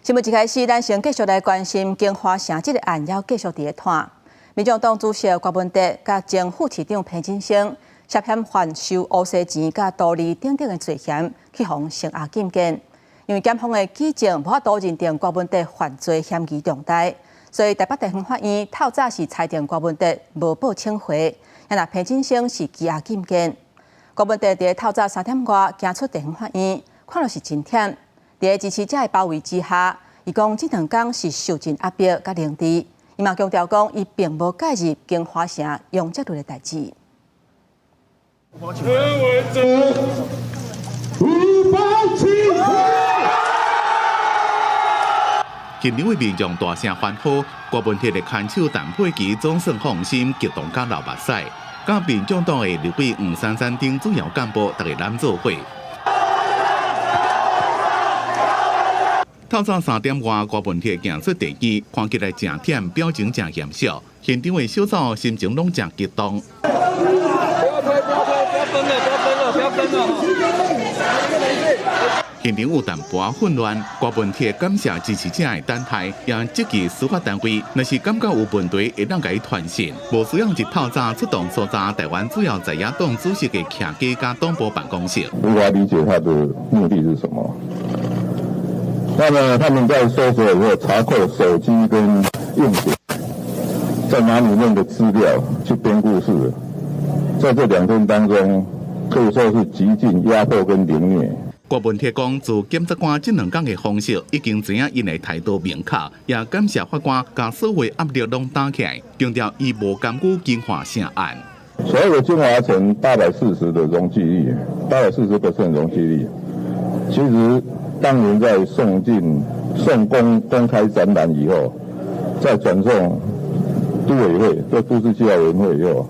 新聞一開始，咱先繼續來關心京華城這个案，猶繼續佇咧拖。民眾黨主席郭文哲佮前副市長彭錦聲涉嫌犯收烏西錢佮圖利等等的罪嫌，去予聲押禁見。因為檢方的舉證無法度認定郭文哲犯罪嫌疑重大，所以台北地方法院透早是裁定郭文哲無報請回，若彭錦聲是羈押禁見。郭文哲佇透早3點外行出地方法院，看落是真忝。佇支持者的包圍之下，伊講這兩工是受盡壓迫佮凌遲。伊嘛強調講，伊並無介入京華城容積率的代誌。柯文哲，無報請回。現場的民眾大聲歡呼，郭文鐵的牽手陳佩琪總算放心，激動甲流目屎。佮民眾黨的立委黃珊珊等主要幹部逐个攬做伙。透早3點外，郭文鐵行出地院，看起來誠忝，表情誠嚴肅。現場的小組心情攏誠激動。不要推，不要推，不要跟了，不要跟了，不要跟了。現場有淡薄混亂，郭文鐵感謝支持者的等待，也質疑司法單位，若是感覺有問題，會當共伊傳訊，無需要一透早出動搜查台灣主要在野黨主席的徛家佮黨部辦公室。無法理解他的目的是什麼。那麼他們在搜索以後查扣手機跟硬碟，在哪裡面的資料去編故事，在這2天當中，可以說是極盡壓迫跟凌虐。郭文鐵講，自檢察官這兩工的方式，已經知影𪜶的態度明確，也感謝法官共所有壓力攏擔起來，強調伊無干預京華城案。所有京華城840的容積率，840% 容積率，其實當年在送進送公公開展覽以後，再轉送都委會，這都市計劃委員會以後，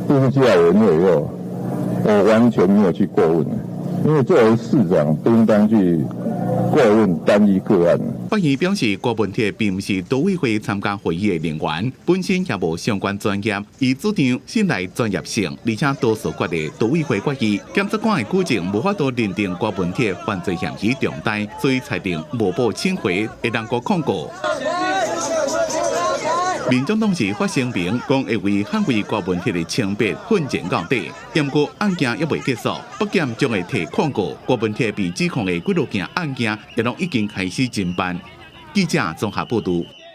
都市計劃委員會以後，我完全沒有去過問，因為作為市長，不應當去過問單一個案。法院表示，郭文鐵並毋是都委會參加會議的人員，本身也無相關專業，伊主張信賴專業性，而且多數決的都委會決議，檢察官的舉證無法度認定郭文鐵犯罪嫌疑重大，所以裁定無報請回，會當閣抗告。民眾黨是發聲明，講會為捍衛郭文鐵的清白奮戰到底。毋過案件猶未結束，北檢將會提抗告。郭文鐵被指控的幾落件案件，也攏已經開始偵辦。記者綜合報導。